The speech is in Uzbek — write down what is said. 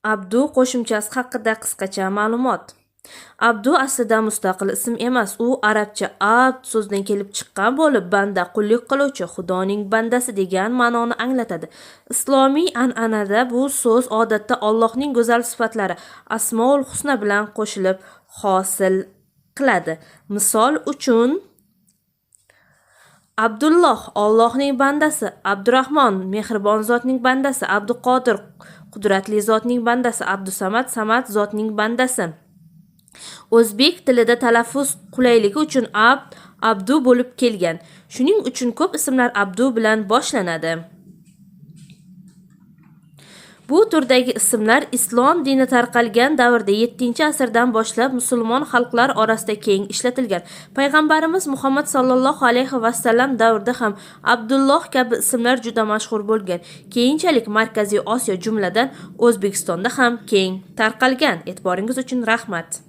Abdu qo'shimchasi haqida qisqacha ma'lumot. Abdu aslida mustaqil ism emas, u arabcha abd so'zidan kelib chiqqan bo'lib, banda, qullik qiluvchi, Xudoning bandasi degan ma'noni anglatadi. Islomiy an'anada bu so'z odatda Allohning go'zal sifatlari Asmaul Husna bilan qo'shilib hosil qiladi. Misol uchun, Abdulloh Allohning bandasi, Abdurahmon mehribon zotning bandasi, Abduqodir qudratli zotning bandasi, Abdusamad Samad zotning bandasi. O'zbek tilida talaffuz qulayligi uchun abd, abdu bo'lib kelgan. Shuning uchun ko'p ismlar abdu bilan boshlanadi. Bu turdagi ismlar islom dini tarqalgan davrda 7-asrdan boshlab musulmon xalqlar orasida keng ishlatilgan. Payg'ambarimiz Muhammad sallallohu alayhi va sallam davrida ham Abdulloh kabi ismlar juda mashhur bo'lgan. Keyinchalik Markaziy Osiyo, jumladan O'zbekistonda ham keng tarqalgan. E'tiboringiz uchun rahmat.